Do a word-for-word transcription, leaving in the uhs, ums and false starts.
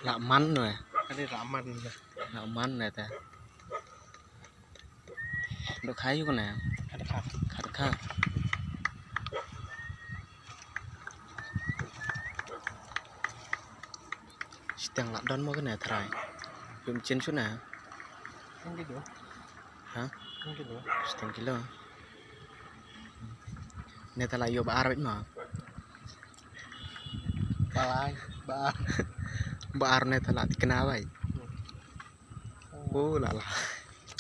Lah man no eh. Kane lah man. Lah man ne te. Dok khai yu kane. Khat khat. Khat khat. Shiteng lah don mo kane trai. Yum chin shu na. Thank you. Ha? Thank you. Shiteng kilo. Ne tala yo ba ar bit ma. Balai, ba ar. Ba ar ne tala tikna bai. Oh, la la.